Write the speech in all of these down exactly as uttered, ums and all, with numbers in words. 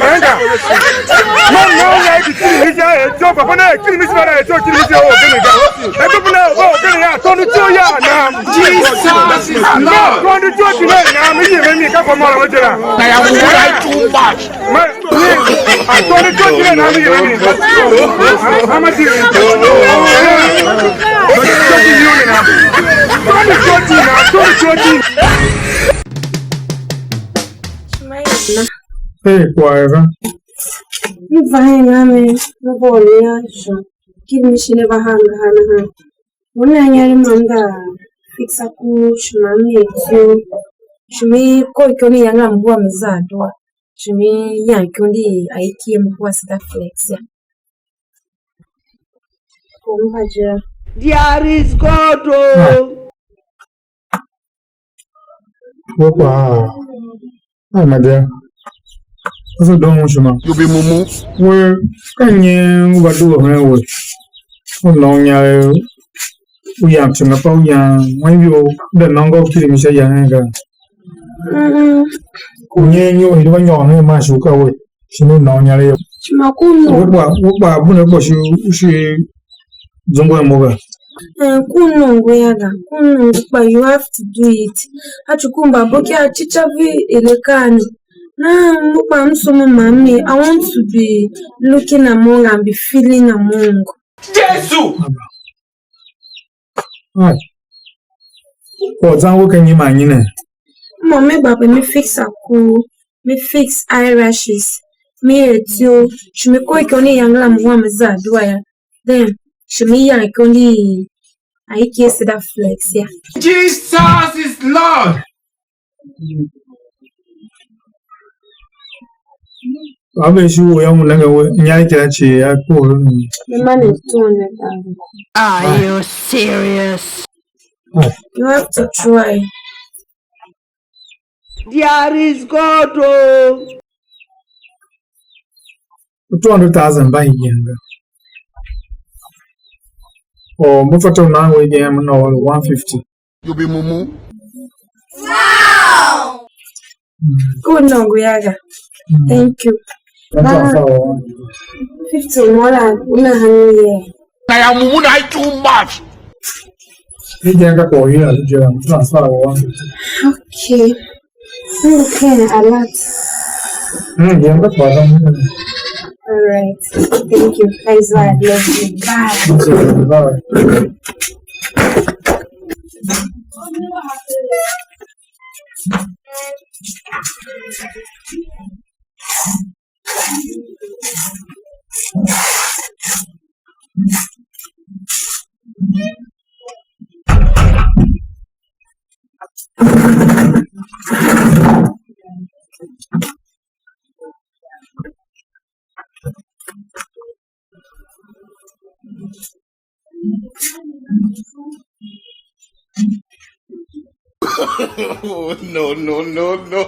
Venga. Mama na ya ikitiri ni ja eto, papa na ikitiri ni sibara eto, ikitiri ni ja o gene ga. Eto puna o gene ya, toni to ya na. Jesus is Lord. Toni to ti na, mi ye mi ka ko mara wajela. Na ya mu ai too much. Ma, ni, a toni to ti na, mi ye mi. Ama ti. Toni to ti na, toni to ti. Shumaina. Hey, kwagh. M va hen a mi, m vough mi a sha, kir mi shi ne va hangahar nahan. Una nyer ma m da fixa ku shima mi atyo, shi mi kor ikyon i yange la m wua mi za adua, shi mi yan ikyon di a ikiem hua se da flex ya. Ko m va je. There is God, oh. We kpaa, a ma dia, ka se doo un ishima. You be mumu. We, ka nyi u va due hen we? U nôngo inyar, u yam tsenga pa u yam, wan iyol, u de nôngo u kirimi sha ya hen ga? Mm-mm. Ku nyi nyi u hide va nyôr hen man shi u ka we? Shi u nôngo inyar yô. Ishima ku u nôngo. We kpa, we kpa bune kpa shi, u shi zungwe mo ga. Eh, ku nongo ya ga, ku nongo kpa you have to do it. A ci kumba boki a cica vi ele kani. Na mu kpa m sumu mami, I want to be looking among and be feeling among. Jesus! Ai. Or zan we ken nyi man nyi ne? Mo me ba pe me fix a ku, me fix eyelashes, me etio, shi me ko ikoni yang la mo wa me za dua ya. Then, shi mi yan ikyo ndi a ikyese da flex ya. Jesus is Lord. Abe shi wo ya mu nenge we, nya ikya chi ya ko. Me manage two hundred thousand. Are you serious? You have to try. There is God, oh. Two hundred thousand ba hingir ga. Oh, mbu fato na we ge am no one fifty. You be mumu. Wow. Good no guyaga. Thank you. Fifty more than una hundred year. I am mumu na too much. Ni jenga kwa hiyo, ni jenga transfer wa. Okay. Okay, a lot. Mm, yeah, that's what I'm doing. All right. Thank you. That is why I love you. Bye. Okay, bye. No, no, no, no.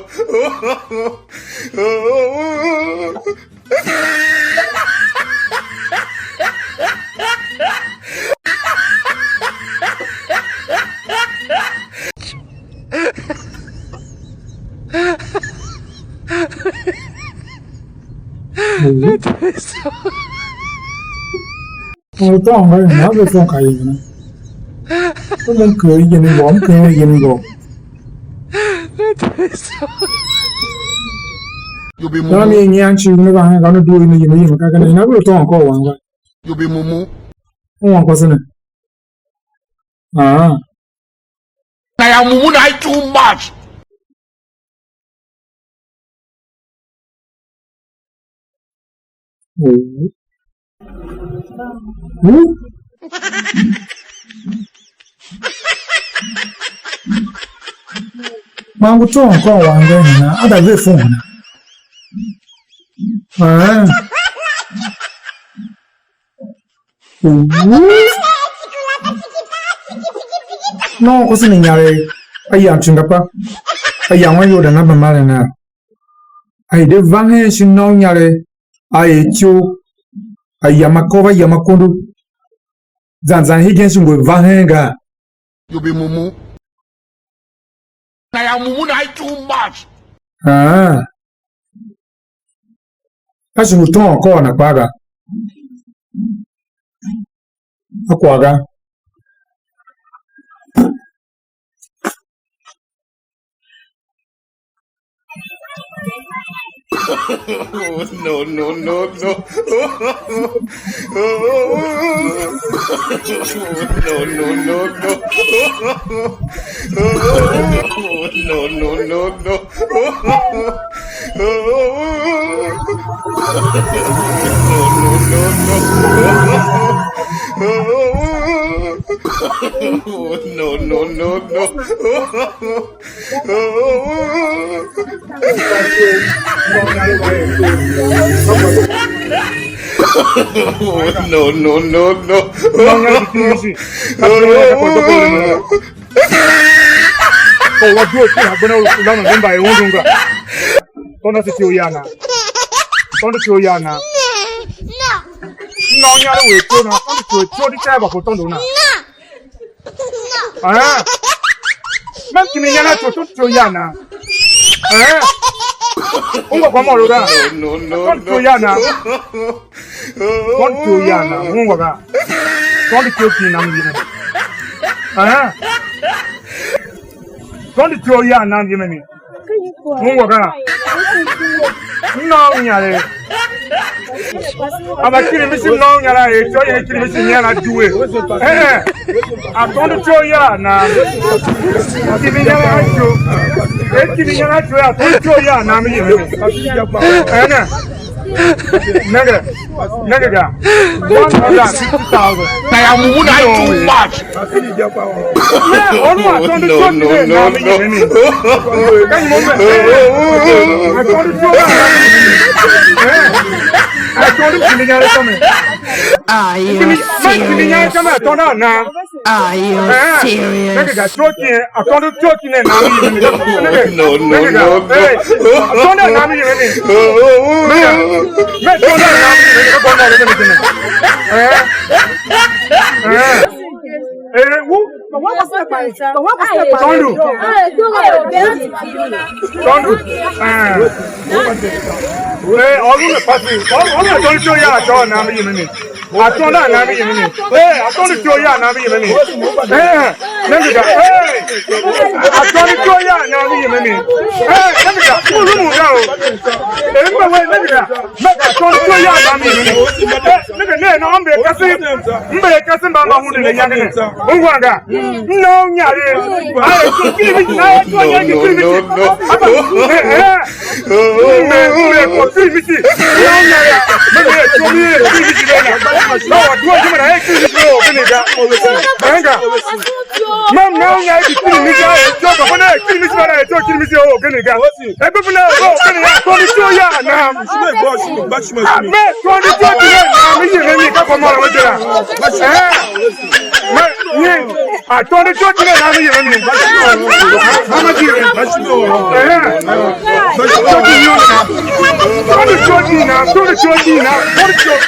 Mo tôô mba yem, a ve fôn ka yem ne. Mo m ker ijen i ngôu, m ker ijen i ngôu. You be mumu. Na mi nyian chi ne va hen ka ne due ne yem yem ka ka ne, na ve tôô ko wan ga. You be mumu. Wan kwase ne. Ah. Na ya mumu na too much. Man ngu tôôn kôr wang ga hena, a da ve fon hena? Ah. Wu. No, o se ne inyar a, a yam tsuga kpa, a yam a iyol da na mbamaren na. A hide va hen shin na u inyar a er ityough, a yam akôv, a yam akondo. Zan zan hegen shi ngu a va hen ga. You be mumu. I am mumu na too much. Ah. Ka shi ngu tôôn kôr na kpaa ga. A kwagh ga. No, no, no, no. No, no, no, no. No, no, no, no. No, no, no, no. No, no, no, no. Ka u a due kera gbenda u lan u hemba er undun ga. Tôndo se ityough ya na. Tôndo ityough ya na. Na u nyar u er ityough na. Tôndo ityough, ityough di kaa va ko tôndo na. Eh? Mem kimi nyana cho cho cho ya na. Eh? Ungwa kwa moro ga. Cho cho ya na. Kon cho ya na. Ungwa ga. Kon cho ki na mi. Eh? Kon cho ya na mi. Ungwa ga. M na u inyare. A va kiri misi m na u inyare a er, tsô yen kiri misi nyian a due. Eh, eh. A tôndo ityough ya a na. Kiri inyare a due. E kiri inyare a due, a tôndo ityough ya a na, mi yem ne. Eh, ne. Nenge. Nenge ga. One hundred and fifty thousand. Na ya mumu na too much. Ne, onu a tôndo ityough ne na mi yem ne. Ka nyi mo me? A tôndo ityough ne na mi yem ne. Eh? A tôndo kindi nya ka me. Are you serious? Kindi nya ka me a tôndo a na. Are you serious? Nenge ga, ityough ki, a tôndo ityough ki ne na mi yem ne. Nenge, nenge ga. Hey, a tôndo a na mi yem ne. Me, me tôndo a na mi yem ne. Ka bo na le ne. Eh? Eh? Eh, wu. Tôndo. Tôndo. Eh. Eh, ôron ne pasi. Ôron, ôron ne tôndo ityough ya a tôô nan me yem ne. A tôndo a nan me yem ne. Eh, a tôndo ityough ya a nan me yem ne. Eh, nenge ga. Eh. A tôndo ityough ya a nan me yem ne. Eh, nenge ga. Wu lu mu ga o. Eh, mba we, nenge ga. Me ka tôndo ityough ya a nan me yem ne. Eh, nenge ne, na mbe kasi. Mbe kasi mba mba hunde ne yange ne. Ungwa ga. M na u nyare. A er ko kiri miti, na er ko nyare kiri miti. Aba, eh, eh. M er, m er ko kiri miti. M na u nyare. Me me er ko mi er kiri miti be na. Na wa due jima na er kiri miti be o kene ga. Enga. Me m na u nyare ki kiri miti a er ko ko na er kiri miti ba na er ko kiri miti o kene ga. Ebe buna o kene ga ko ni to ya na. Me twenty twenty na mi yem mi ka ko mo la wajira. Eh. Me ni a twenty twenty na mi yem mi. Mama ji. Eh. Twenty twenty na, twenty twenty na, twenty twenty.